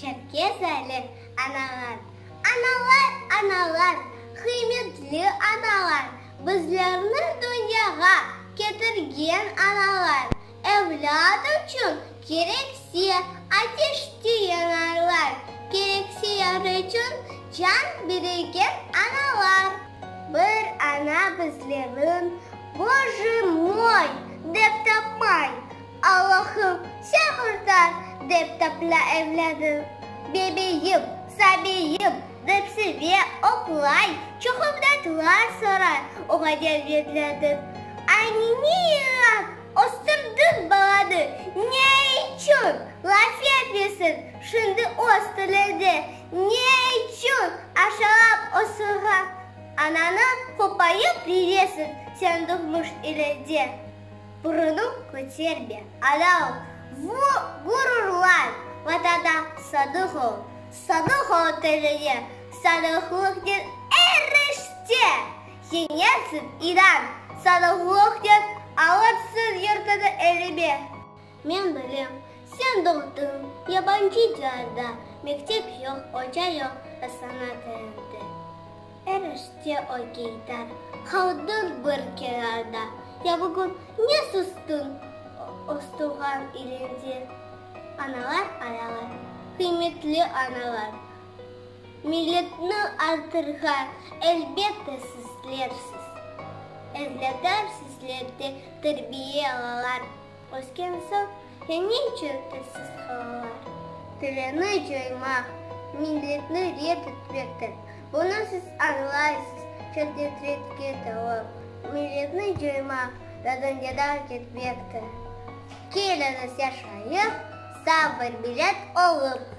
Çerkez Ali, Analar, analar, analar, qıymetli analar, Bizlerni dünyağa ketirgen analar, Evlât içün kerekse ateşte yanarlar, Kerekse yar içün can bergen analar. Bir ana bizlerniñ Boje moy! dep tapmay, Allahım, sen qurtar, dep tapla evlâdın. Bebeyim, sabiyim, dep seve, oqlay, çoq imdatlar soray o qadar evlâdın. Ayneni yırlap östürdiñ balanı, ne içün laf etmesin şimdi öz tilinde, ne içün aşalap osurğan ananı qopayıp yüresiñ sen durmuş ilerde? Burunıñ köterme, ana ol, ğururlan, Vatana sadıq ol, sadıq ol tiline, Sadıqlıqnen er işte yeñersiñ, inan, Sadıqlıqnen alırsıñ yurtunı elime. Men bilem, sen doğdıñ yabancı diyarda, Mektep yoq, oca yoq, sana tilinde. Er işte o geydar, qaldıñ bir kenarda, Ya bugün ne sustıñ öz tuvğan iliñde? Analar, analar, qıymetli analar, Milletni artırğan elbette sizlersiz. Evlâtlar sizlerde terbiye alalar, Ösken soñ ya ne içün tilsiz qalalar? Tilini coymaq, milletni red etmektir. Bunı siz añlaysız, çoq nefretke tolıp. Milletni coymaq da dünyadan ketmektir. Keliñiz yaşayıq sağ bir millet olıp.